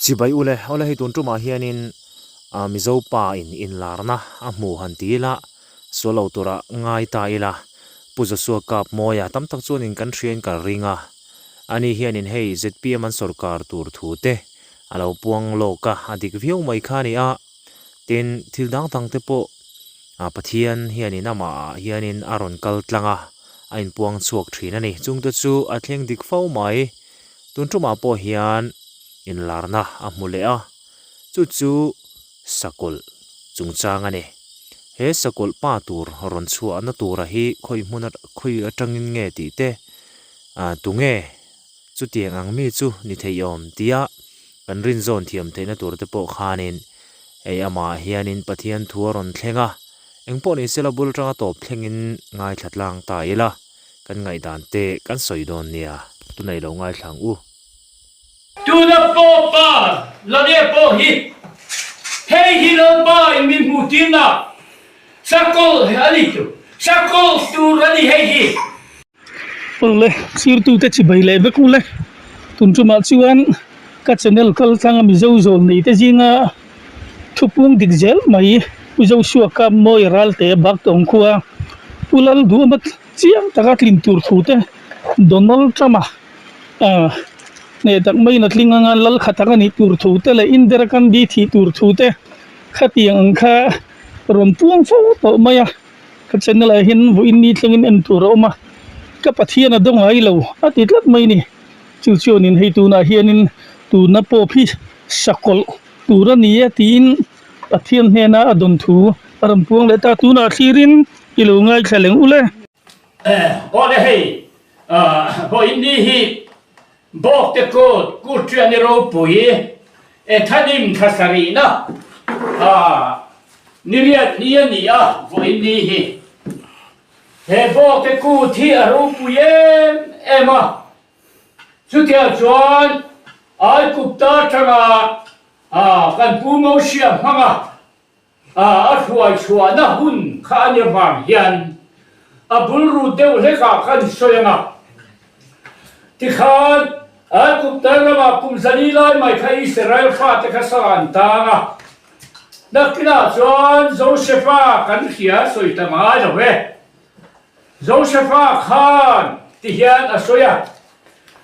Chibai ule, awle hei tun tumah hianin Mizo pa in inlarna a hmu han ti ila, sual lo tura ngai ta ila, Pu Joshua Kap Mawia tam tak chuanin kan hriain ka ring a, ani hianin hei zpm an sawrkar tur thu te a lo puang lawk a, a dik viau mai kha a ni a, tin thil dang dang te pawh Pathian hianin amah ah hianin a rawn kal tlang a, a inpuang chhuak thin a ni, chungte chu a thleng dik fo mai. Tun tumah pawh hian inlarna a hmu leh a, chu chu sakawlh chungchang a ni. He sakawlh pa tur rawn chhuahna tura hi khawi hmun khawi atangin nge tih te, ah tunge chutiang ang mi chu ni thei awm tia kan rinzawn thiam theihna tur te pawh khanin hei amah hianin Pathian thu a rawn thleng a, engpawh ni sela bul atanga tawp thlengin ngaithla tlang ta ila. Kan ngaihdan te kan sawi dawn nia, tunei lo ngaithla ang u. Tuna pawh pa Lale pawh hi hei hi Lalpa in min hmuh tirna sakawlh a ni chu, sakawlh tur a ni hei hi. Awle sirtute chibai leh vek ule tun tumah chuan ka channel kal tlanga Mizo zawl nei te zinga thupung dik zel mai Pu Joshua Kap Mawi Ralte Baktawng khua Pu Lalduhawma Chiang taka tlin tur thu te Donald Trump-a hneh tak maiin a tling anga lal kha tak a nih tur thu te leh Indira Gandhi thih tur thu te khatiang ang kha rawn puang fo tawh mai a, ka channel ah hian vawiin ni thlengin en tur a awm a, ka Pathian a dawng ngai lo a ti tlat mai a ni. Chu chuanin hei tunah hianin tuna pawp hi sakawlh tur a ni e tiin. Pathian hnena a dawn thu a rawn puang leh ta. Tunah thlirin i lo ngaithla leng ule. Aw le hei, vawiin ni hi Bawkte kut, kut ṭian i ropui, Ethanim thla sarihna ni riat ni a ni a, vawiin ni hi. He Bawkte kut hi a ropui em em a, chutiang chuan Aikupta aṭanga A, kan Pu Mosia hmanga a a hruai chhuahna hun kha a ni avang hian a bul rut deuh hlekah kan sawi ang a. Tikhan Aigupta ramah kum zali lai mai kha Israel fate kha sal an tang a. Nakinah chuan Josefa kan hria sawi ta ngai lo e. Josefa khan tihian a sawi a,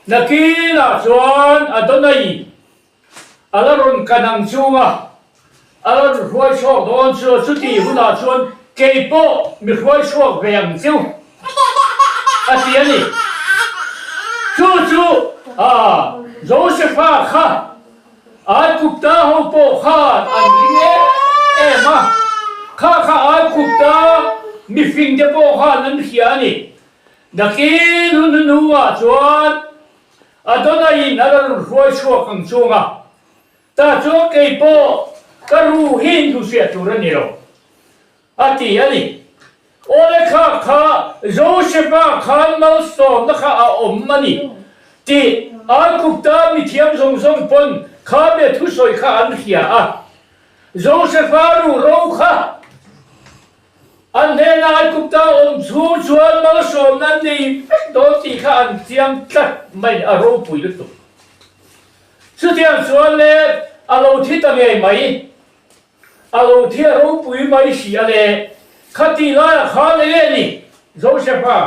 Nakinah chuan Adonai A la rawn kan ang chunga a la rawn hruai chhuak dawn chu a chuti hunah chuan kei pawh mi hruai chhuak ve ang chu a ti a ni. Chu chu Josefa kha Aigupta ho pawh khan an ring em em a, kha kha Aigupta mifingte pawh khan an hria a ni. Nakin hun hnuhnungah chuan Adonaiin a la rawn hruai chhuak ang chung a, tah chuan kei pawh ka ru hi inhluhriah tur a ni lo, a ti a ni. Awle kha kha Josefa khan malsawmna kha a awm a ni tih Aigupta mithiam zawng zawng pawn kha be thusawi kha an hria a, Josefa ruhro kha An hnena Aigupta awm chhung chuan malsawmna an nei vek dawn tih kha an chiang tlat mai, a ropui lutuk. Chutiang chuan le a lo thi ta ngei mai, a lo thi a ropui mai si a le, khatih laiah khan eng nge ni Joseph-a,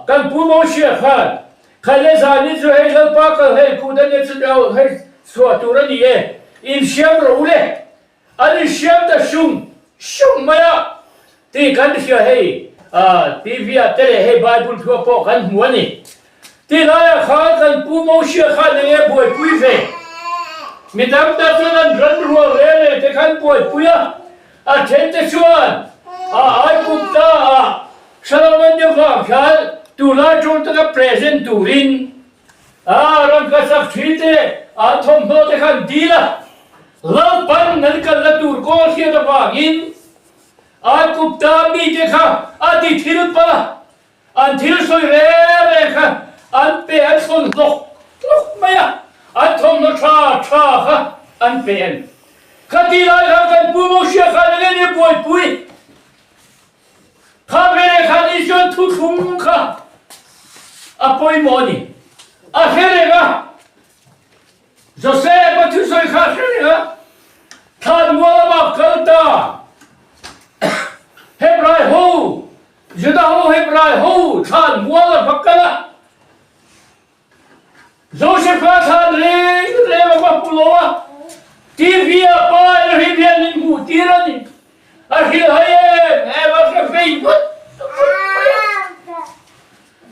kan pu Moshe-a khan, Khaile zanin chu hei Lalpa kal hei kut a nia chu hei chhuah tur a ni e, insiam rawh u le, An inhriam ta sung sung mai a tih kan hria hei TV ah te leh hei Bible thu ah pawh kan hmu a ni. Ti laiah khan kan Pu Mosia khan eng nge buaipui ve? Mi tam tak chuan an ran rual rel reng te khan buaipui a, a then te chuan a Aigupta ah Solomon deuh vang khan tunlai ṭawng taka present turin A rawn ka chak thin te an thawmhnaw te khan dil a, Lalpan an kalna tur kawl hriat avangin Aigupta mite kha a ti thil palh a, an thil sawi reng reng kha an pe an sawn hlawk hlawk mai a, an thawmhnaw tha tha kha an pe an. Khati lai khan kan Pu Mosia khan eng nge buaipui? Kha veleh khan Israel thuthlung kha a pawimawh a ni. A hre reng a, Joseph-a. thusawi kha a hre reng a, Thlanmual lama kal ta Hebrai ho, Juda ho Hebrai ho thlanmual a va kal a, Joseph-a thlan reng reng a va hmu lo a, TV-ah pa Elohim hian min hmuh tir a ni. A hrilhai em em a hre vei vut vut mai a.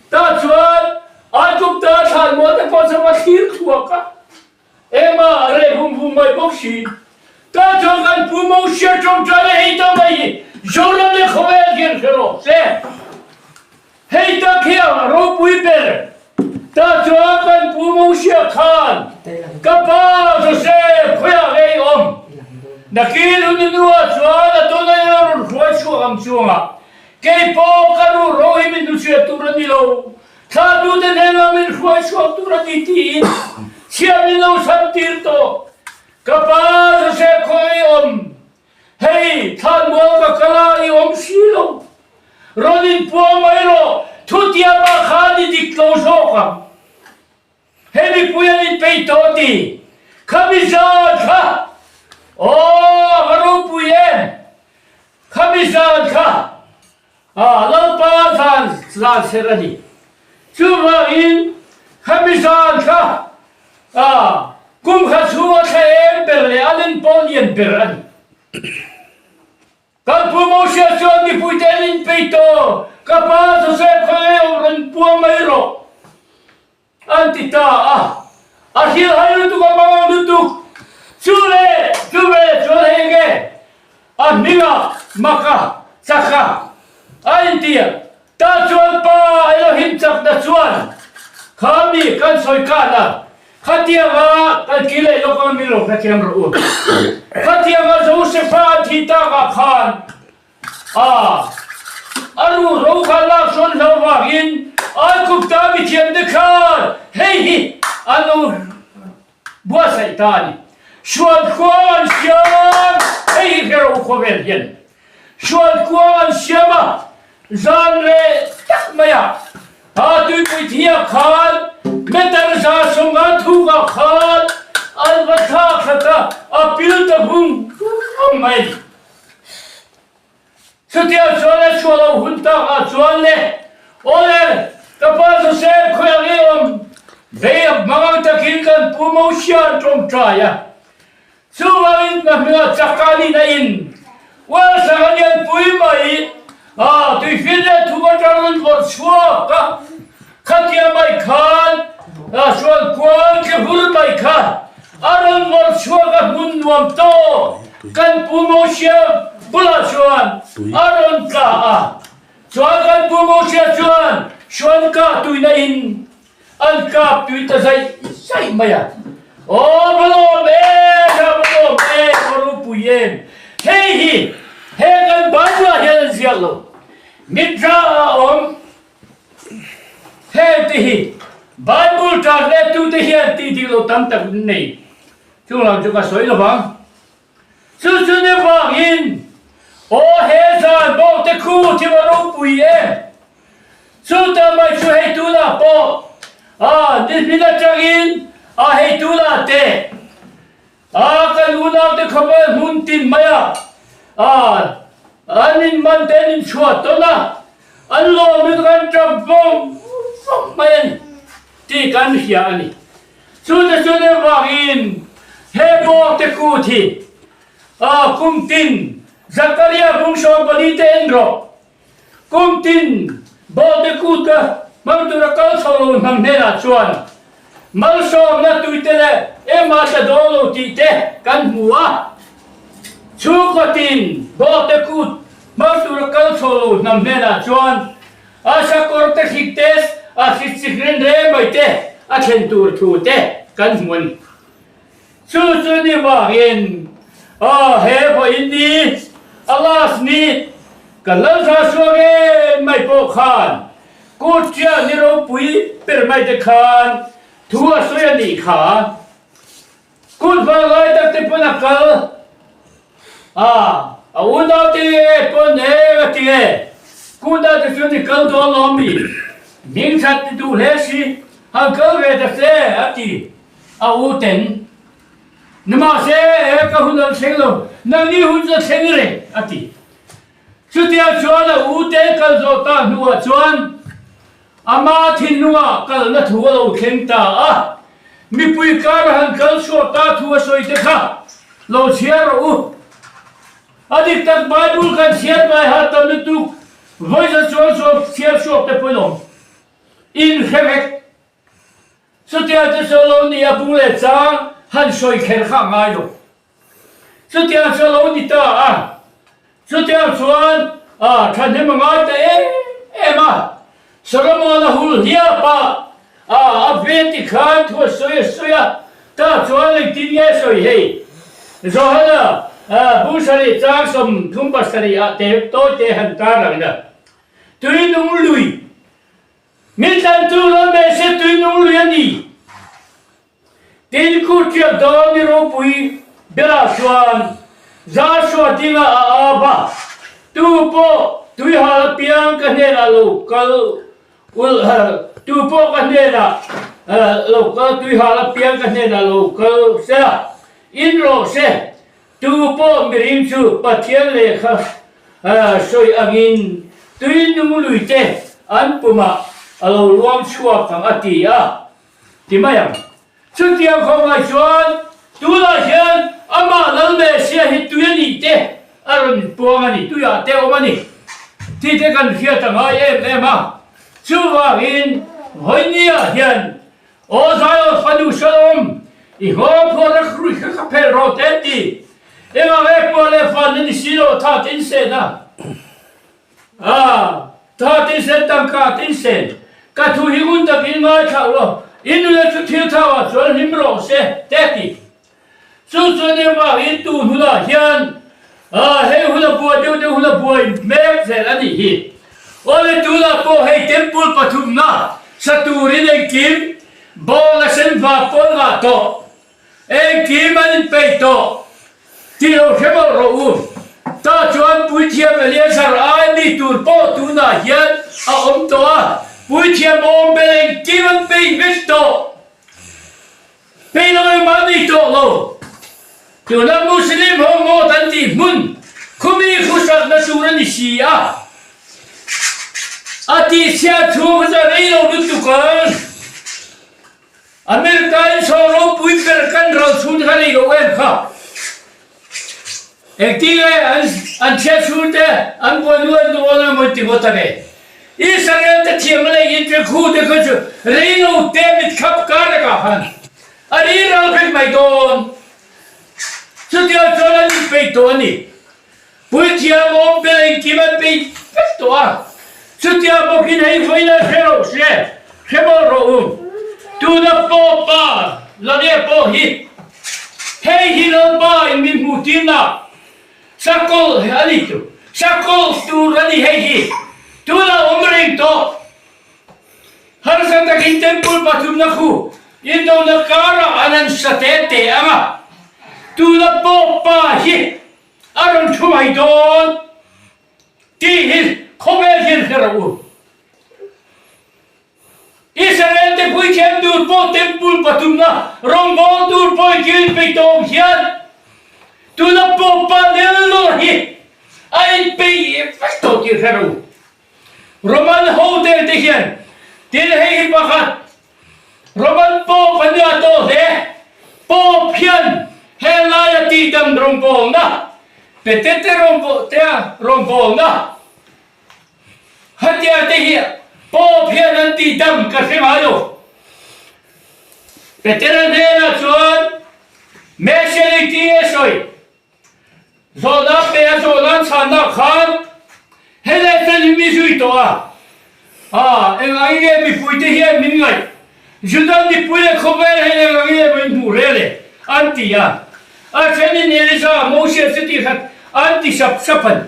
Tah chuan Aigupta thlanmual te pawh chuan va thlir thuak a, Ema a reh vum vum mai bawk si. Tah chuan kan Pu Moshe ṭawngṭai leh hei ta mai hi Zoram leh khawvel hian hre rawh se. Hei tak hi a ropui ber. Tah chuan kan Pu Moshe khan ka pa Joseph khawiah nge i awm? Nakin hun hnuah chuan a tuna in a rawn hruai chhuak ang chuangah kei pawh ka ruh ro hi min hnuchhiat tur a ni lo. Thlatute hnenah min hruai chhuak tur a ni tiin chhiat min lo chhan tir tawh. Ka pa Joseph khaw i awm? Hei, thlanmual ka kal a, i awm si lo. Rawn inpuang mai rawh, thutiamah khan i dik lo zawk ang. Hei mipui an inpeih tawh ti. Khami zan kha, aw, a va ropui em! Khami zan kha, a Lalpa zan zan ser a ni. Chuvangin, khami zan kha, a kum khat chhunga thla em ber leh a lin pawh lian ber a ni. Kan Pu Moshe chuan mipuite an inpeih tawh, ka pa Joseph kha ngei awm rawn puang mai rawh, an ti ta a. A hrilhai lutuk, a mangang lutuk. Chu le, chu ve chuan hei nge a hmingah Maka, Chaka, a inti a. Tah chuan Pa Elohim chakna chuan kha mi kan sawi khan a, Khatianga kan ki leh lawk anga min lo hrethiam rawh u. Khatianga Josepha an thih takah khan a a ruhro kha lak sawn hlo vangin Aigupta mithiamte khan hei hi an lo buatsaih ta a ni. Sual khua an siam, hei hi hre rawh u khawvel hian. Sual khua an siam a, zan reh tak mai a, ha tuipui thiah khan meter 150 thukah khan an va thlak hrat a, a pil ta vung vung mai a ni. Chutiang chuan a chhuah loh hun takah chuan le, Awle, ka pa Joseph khawiah nge awm? Vei a hmang ang takin kan Pu Moshe an tawngtai a. Chuvangin ka hmingah chakkanin a in ualsak a lianpui mai a, tuifin leh thum atang rawn vawrh chhuak a, khatia mai khan sual kual tla hur mai kha a rawn vawrh chhuak a, hmun nuam tawh kan Pu Moshe bulah chuan a rawn tla a, chuan kan Pu Moshe chuan suan kah tuina in An kap tui ta zaih zaih mai a. Aw va lawm em, a va lawm em, a ropui em. Hei hi heng an Bible ah hian an ziak lo. Mitra a awm heng te hi Bible translate tu te hian tih dik lo tam tak an nei. Chung lam chu ka sawi lo vang. Chu chu ni vangin, Aw he zan bawk te khu thil a ropui em? Chu ta mai chu hei tunah pawh a ni hmin atangin a hei tunah te a kan unau te khawvel hmun tin maia a an inman te an inchhuah tawn a, an lawm in kan tap vawng vawng mai a ni tih kan hria a ni. Chu te chu deuh vangin he bawk te kut hi a kum tin Zakaria bung 14 te en rawh. Kum tin bawk te kut ka hmang tura kal chho lo hnam hnenah chuan malsawmna tuite leh engmah tla dawn lo tih te kan hmu a. Chhungkaw tin bawk te kut hmang tura kal chho lo hnam hnenah chuan A sakawr te hrik te, a hrit chik ren reng mai te a thlen tur thu te kan hmu a ni. Chu chu ni vangin a he vawiin ni, a last ni, kan lo zah chhuak em mai pawh khan kut ṭiah ni ropui ber mai te khan thu a sawi a nih kha. Kut vang lai tak te pawn a kal a, a unau te pawn eng a ti e, kut ah te chuan i kal dawn lo ami, hming that ti duh hle si, han kal ve ta che a ti a u ten. Nimahse, e ka hun an thleng lo, nangni hun chu a thleng reng, a ti. Chutiang chuan a ute kal zawh ta hnuah chuan ama thinlungah kalna thu a lo thleng ta a, mipui kar a han kal chhuak ta thu a sawi te kha lo chhiar rawh u. A dik tak Bible kan chhiar bai har tam lutuk, vawiza chuang chuang chhiar chhuak te pawhin awm in hre vek. Chutiang chu chu lo ni a bung leh chang han sawi kher kha a ngai lo. Chutiang chu a lo ni ta a, chutiang chuan a thahnem a ngai ta em em a. Solomon a hul hiap a, a a ve ti khan thu a sawi a sawi a, tah chuan engtin nge a sawi hei? Johana bung sarih chang 37 ah te tawi te han tar ang ina, Tui nung lui Min tlantu lo mehse tui nung lui a ni. Tin khu ṭiak dawn ni ropui berah chuan Joshua dingah a ap a, Tu pawh tui hal apiang ka hnenah lo kal ul, tu pawh ka hnenah lo kal tui hal apiang ka hnenah lo kal sela, in rawh se, Tu pawh miring chu Pathian lehkha sawi angin tui nung lui te an pumah a lo luang chhuak ang a ti a ti mai ang. Chutiang khawngaih chuan tunah hian amah Lal Messiah hi tui a nih te a rawn puang a ni, tuiah te awm a ni tih te kan hriat a ngai em em a. Chuvangin vawinia hian Aw Zion fanu Shalom, i nghawng phuah rak rui kha ka phelh rawh te an ti. Engah nge pua leh fan na ni si lo tha tin sen a? Ah, tha tin sen tangka tin sen. Ka thu hi ngun takin ngaithla ulaw, i nula chu thil thau ah chuan hlim rawh se te a ti. Chu chuan engvangin tun hunah hian hei hun a buai deuh deuh hun a buai mek zel a nih hi. Awle tunah pawh hei temple pathumna sa turin engkim bawng a sen hma pawl ngah tawh, engkim an inpeih tawh tih lo hre mawlh rawh u. Tah chuan Puithiam Eleazar ai mi tur pawh tunah hian a awm tawh a, Puithiam awm bel engkim an peih vek tawh. Hei lo engmah nei tawh lo. Tuna Muslim ho ngawt an tih hmun khumi khusakna tur a ni si a. A tihchhiat chhung kha chu a rei lo lutuk ang. America in saw ropui ber kan ral chhung te kha rei lo em kha. Engtin nge an an chhiat chhung te an buai nuai nuai a mawi ti ngawt a nge. Israel te thiam a lei in te khu te kha chu rei lo te mit khap kar lakah khan a ri ral vek mai dawn. Chutiang chuan an inpeih tawh a ni. Puithiam awm bel engkim an peih vek tawh a. Chutiang bawkin hei vawiin a hre loh se, hre mawlh rawh u. Tuna pawh pa Lane pawh hi hei hi Lalpa in min hmuh tirna sakawlh a ni chu. Sakawlh tur a ni hei hi. Tuna awm reng tawh. Harsa takin temple pathumna khu indona karah an han sa te te ang a. Tuna pawh pa hi a rawn thu mai dawn tih hi khawvel hian hre rawh u. Israel te puithiam tur pawh temple pathumna rawngbâwl tur pawh i kil peih tawh hian tuna Pope-a lel lawr hi a inpeih vek tawh tih hre rawh u. Roman hotel te hian tin hei hi pakhat Roman Pope an nia tawh hle. Pope hian helaia tihdam rawngbawlna Petete rawngbawltea rawngbawlna hatia te hi Pope hian an tihdam ka hre ngai lo. Petera hnenah chuan Messianity a sawi. Zawhna pe a zawhna chhanna khan helai fel hi mi zui tawh a, a eng angin nge mipuite hian min ngaih? Juda mipui leh khawvel hian eng angin nge min hmuh rel e? an ti a. A thenin Elisa, Moses te tih khat an ti sap sap a ni.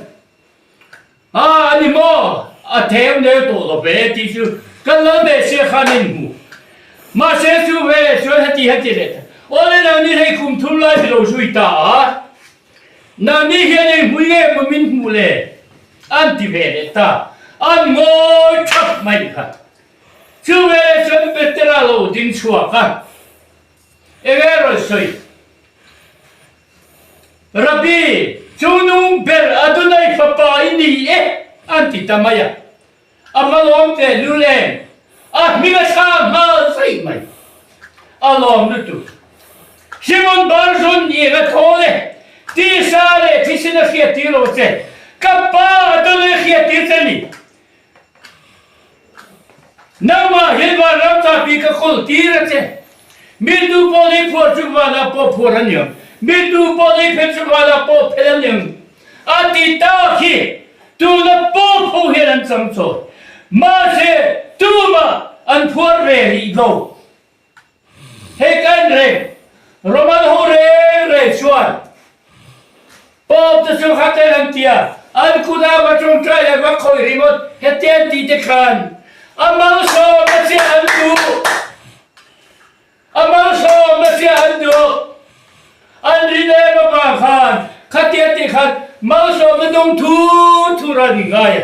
A a ni maw? A theu neu tawh lo ve tih chu kan lo ve sia khan a inhmu. Mahse chu ve leh chuan heti heti leh ta. Awle nangni hei kum thum lai mi lo zui ta a, nangni hian eng hmui nge maw min hmuh le? An ti ve leh ta. An ngawi thap mai kha. Chu ve leh chuan Petera lo ding chhuak a, eng nge rawn sawi? Rabbi, chungnung ber Adonai fapa i ni e, an ti ta mai a. A hmalawm tehlul em? A hming a thlak nghal zaih mai. A lawm lutuk. Simon Barzun i eng a thawl e, tisa leh thisen a hriattir lo che, ka pa Adonai a hriattir che ni. Nangmah hian vanram chahpi ka kawl tir a che. Mi tu pawh lei phuar chu vanah pawh phuar a niang, mi tu pawh lei phen chu vanah pawh phen a niang a ti ta khi tuna pawh pho hian an chang chawi. Mahse tumah an phuar ve rih lo. Hei kan reng, Roman ho reng reng chuan Pope te chu khaten an ti a, an kut ah va tawngtai leh va khawih ringawt heti an tih te khan a malsawmna chiah an duh, a malsawmna chiah an duh, an rin em avang khan khatia tih khan malsawmna dawng thur thur an ngai a,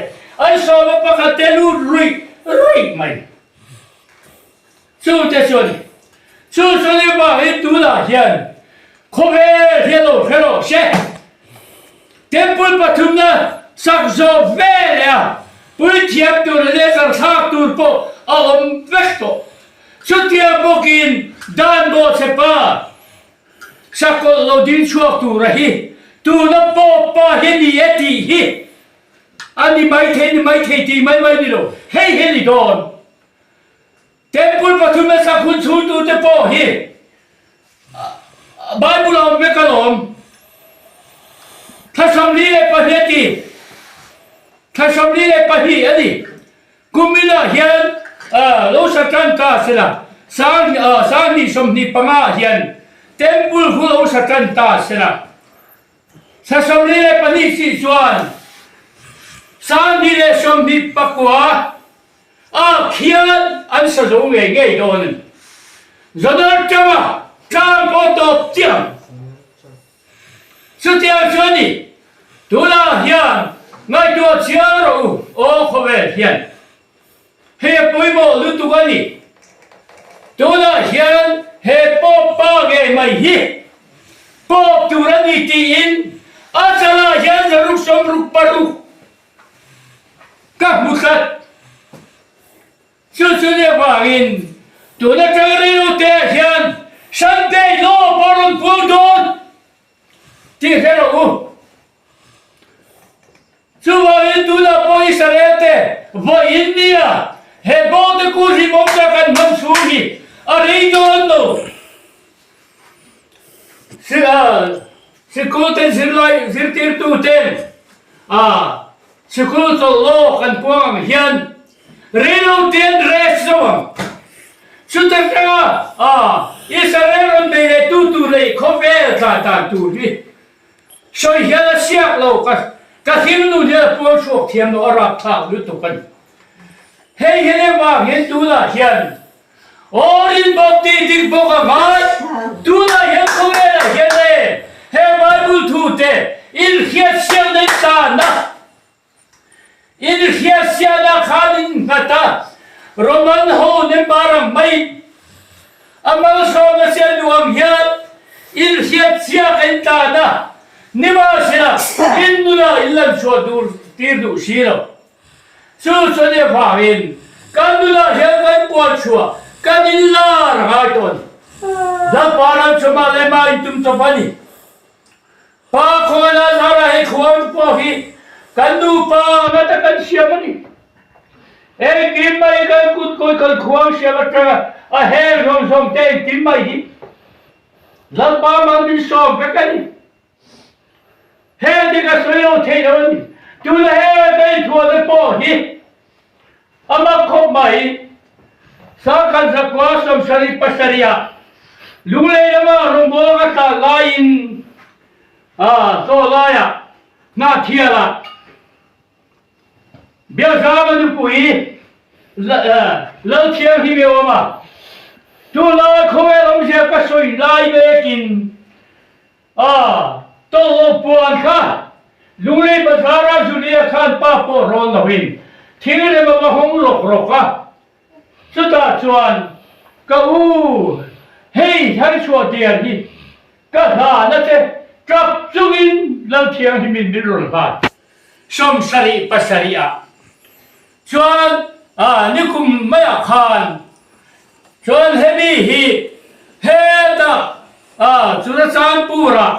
an sawma pakhat te lut ruih ruih mai. Chu te chuan chu chu ni vangin tunah hian khawvel hi a lo hre rawh se. Temple pathumna sak zawh ve leh a puithiam tur leh zarthlak tur pawh a awm vek tawh. Chutiang bawkin dan bawhchhe pa sakawlh lo ding chhuak tura hi tuna pawp pa hi ni e tih hi a ni maithei ni maithei tih mai mai ni lo, hei hi a ni dawn. Temple pathum a sak hun chhungtute pawh hi Bible a awm vek alawm. Thla 42 a ti. Thla 42 a ni. Kuminah hian lo sa tan ta sela, sang 2025 ah hian Temple khu lo sa tan ta sela. Thla 42 chih chuan 2029 Ah khian an sa zo ngei ngei dawn a ni. Donald Trump-a tlang pawh tawp chiang. Chutiang chu a ni. Tunah hian ngaihtuah chiang rawh u, aw khawvel hian. Hei a pawimawh lutuk a ni. Tunah hian he pawp pa ngei mai hi pawp tur a ni tiin a chalah hian zaruk 66. Ka hmu tlat. Chu chu nia vangin tun atanga rilru te hian Sunday law pawh rawn puang dawn tih hre rawh u. Chuvangin tunah pawh Israel te vawiin nia he bawngte kut rimawm tak an hman chhung hi a rei dawn lo. Sikul ten zirlai zirtirtu ten sikul chawlh lawk an puang ang hian reilo te an rest zo ang. Chuta tanga Israel rawn bei leh tu tur leh khawvel tlan dan tur hi sawi hian a siak lo ka ka hlim nun hian a puang chhuak thiam lo a rapthlak lutuk a ni. Hei hian engvang hian tunah hian Aw rin bawk tih dik bawk a ngai. Tunah hian khawvelah hian e he Bible thu te inhriatsiakna in tan a, inhriatsiakna khan in nghat a, Roman ho member ang mai a malsawmna chian duh ang hian inhriatsiak in tan a, nimahsela in nunah in lan chhuah duh tir duh si lo. Chu chuan i avangin kan nunah hian kan puan chhuah kan inlar ngai tawh a ni. Lalpa ram chungah leh mah intum chawp a ni. Pa khawngaihna zarah hei khuang pawh hi kan nupa ngata kan siam a ni. Engkim mai kan kut kawi kan khuang siam atanga a hel zawng zawng te engkim mai hi Lalpa mal min sawm vek a ni. Heng te ka sawi lo thei lo a ni. Tuna he ka inthuahna pawh hi a mak khawp mai. Sangkhat zakua 77 ah Lunglei lama rawngbâwl ka tlah laiin chaw laiah Hnahthialah Biakzama nupui Lalthianghlim i awm a. Tunlai khawvel awmzia ka sawi lai mekin A tawlh puan kha Lunglei Bazar-a Julia khan pa pawh rawn loin thil rem a va hawng rawk rawk a. Chutah chuan, Ka u, hei Thanchhuah diar hi ka hlan a che. Tap chungin Lalthianghlimin min rawn hlan. 77 ah chuan nikum maiah khan chuan hemi hi hetah Churachandpur-ah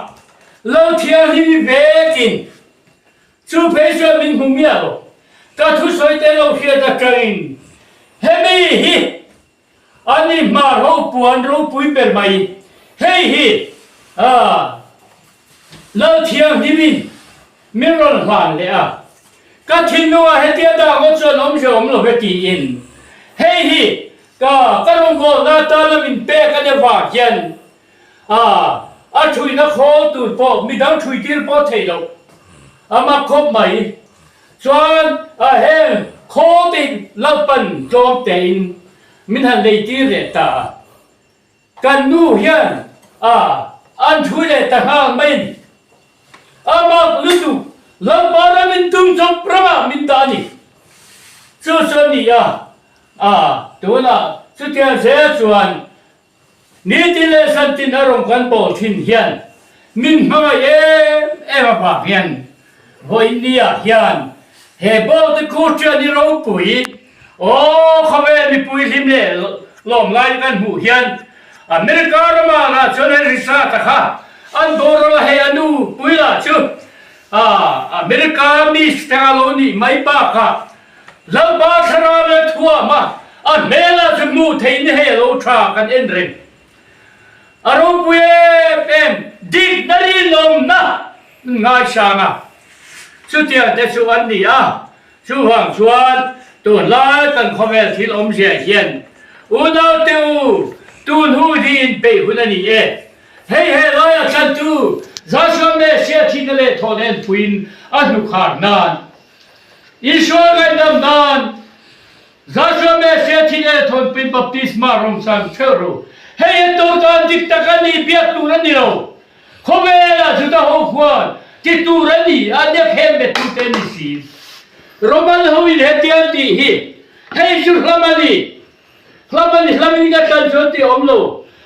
Lalthianghlimi vekin chu phei chuan min hmu miah lo. Ka thusawi te lo hriat atangin hemi hi A ni hma ropuan ropui ber mai. Hei hi Lalthianghlimin min rawn hlan leh a, ka thinlungah hetia dah ngawt chuan awmze awm lo ve tiin hei hi ka ka rawngbawlna atana min pek a ni avang hian a thuina khawl tur pawh midang thui tir pawh theih loh a mak khawp mai. Chuan a heng khaw te Lalpan tlawm tein min han lei tir leh ta a, kan nu hian a an thui leh ta nghal mai a ni. A mak lutuk Lalpa ram in tum chawp ramah min dah a ni. Chu chu a ni a, a tunah chutiang zel chuan Nitin leh zantin a rawn kan bawl thin hian min hmangaih em em avang hian vawinia hian he bawl te khu ṭian i ropui aw khawvel mipui hlim leh lawm lai kan hmuh hian America rama lah chuan hei Richard-a kha an boral a hei a nu pui lah chu America miss te a lo nih mai bakah Lalpa thlarau leh thuama a hmelah chu hmuh theih ni hei a lo tha kan en reng. A ropui em em dikna rinawmna ngaisang a, chutiang te chu an ni a, chuvang chuan tunlai kan khawvel thil awmzia hian unaute u tun hu hi inpeih hun a ni e. Hei he laia tlantu Joshua Messiah thihna leh thawhna enpuiin a hnukhar nan Isua ngaihdam nan Joshua Messiah thi leh thawnpui baptisma rawng chang theuh ru. Hei hi tur tan dik tak a ni, biak tur a ni lo. Khawvelah Juda ho khuan ti tur a ni, a nek hem bettute a ni si. Roman ho in hetiang tih hi hei chu hlam a ni. Hlam a ni, hlam in ka tlan chuan tih a awm lo.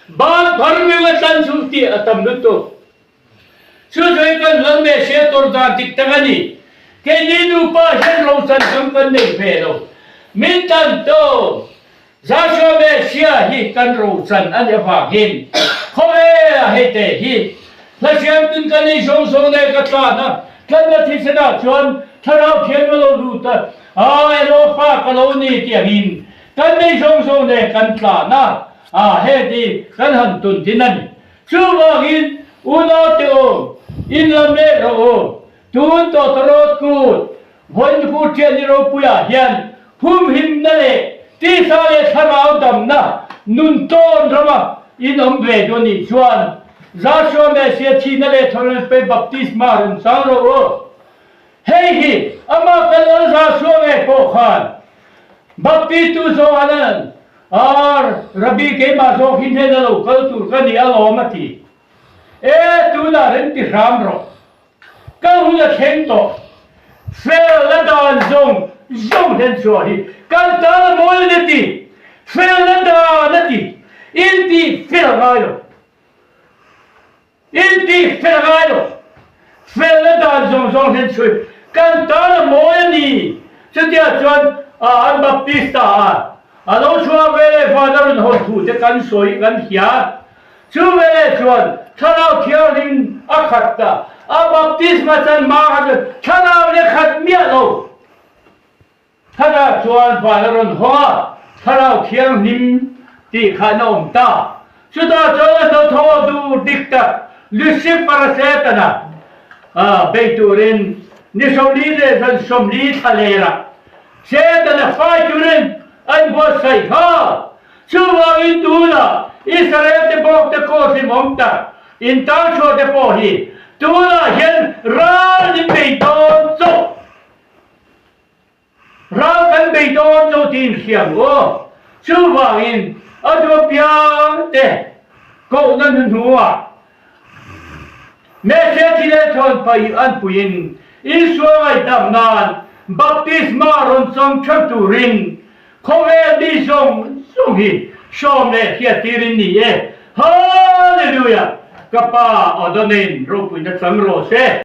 Ban phar meuh a tlan chu tih a tam lutuk. Chu chuan kan lal Messiah tawr dan dik tak a ni. Keini nupa hian rochan chang kan nei ve lo. Min tan tawp. Joshua Messiah hi kan rochan a nih avangin khawvela hei te hi hlasiam tun ka nei zawng zawng leh ka tlan a, tlanna thisenah chuan thlarau thian ka lo lut a, a elaw fa ka lo ni tiangin kan nei zawng zawng leh kan tlan a, a heti kan han tun thin a ni. Chuvangin, unaute u, in lam leh rawh u. Tun tawtawrawt kut, vawiin hu ṭian i ropuiah hian humhimna leh tisa leh thlarau damna nun tawn rama in awm ve duh anih chuan Joshua Messiah thihna leh thawhna pe baptisma rawn chang rawh u. Hei hi amah kan Lal Joshua ngei pawh khan Baptistu Johanan Ar, Rabbi keimah zawk hi hnena lo kal tur ka ni alawm a ti. E, tunah rem ti hram rawh. Ka hun a thleng tawh. Fel la dan zawng zawng hlen chhuah hi kan tan a mawi a ni ti. Fel la dan a ti. In tih fel ngai lo. In tih fel ngai lo. Felna dan zawng zawng hian chhui kan tan a mawi a ni. Chutiah chuan an Baptist ta a, a lo chhuah veleh van a rawn hawn thu te kan sawi kan hria. Chu veleh chuan Thlarau Thianghlim a khat ta. A baptisma chan hma kha chuan Thlarau leh khat miah lo. Thlarau chuan van a rawn hawng a, Thlarau Thianghlim tih khan a awm ta. Chutah chuan a hnathawh duh dik tak Lucifer-a Setana bei turin ni 40 leh zan 40 thla lerah Setana fai turin an buatsaih kha. Chuvangin tunah Israel-te bawkte kawt hlimawm tak intarchhuahte pawh hi tunah hian ral in bei dawn chauh. Ral kan bei dawn cho tiin hriam aw. Chuvangin a duh piang te kohna hnuhnuah Messiah thi leh thawn pai an puiin Isua ngaihdam nan baptisma rawn chang theuh turin khawvel mi zawng zawng hi sawm leh hriattirin ni e. Hallelujah! Ka Pa aw dawnin ropuina chang rawh se.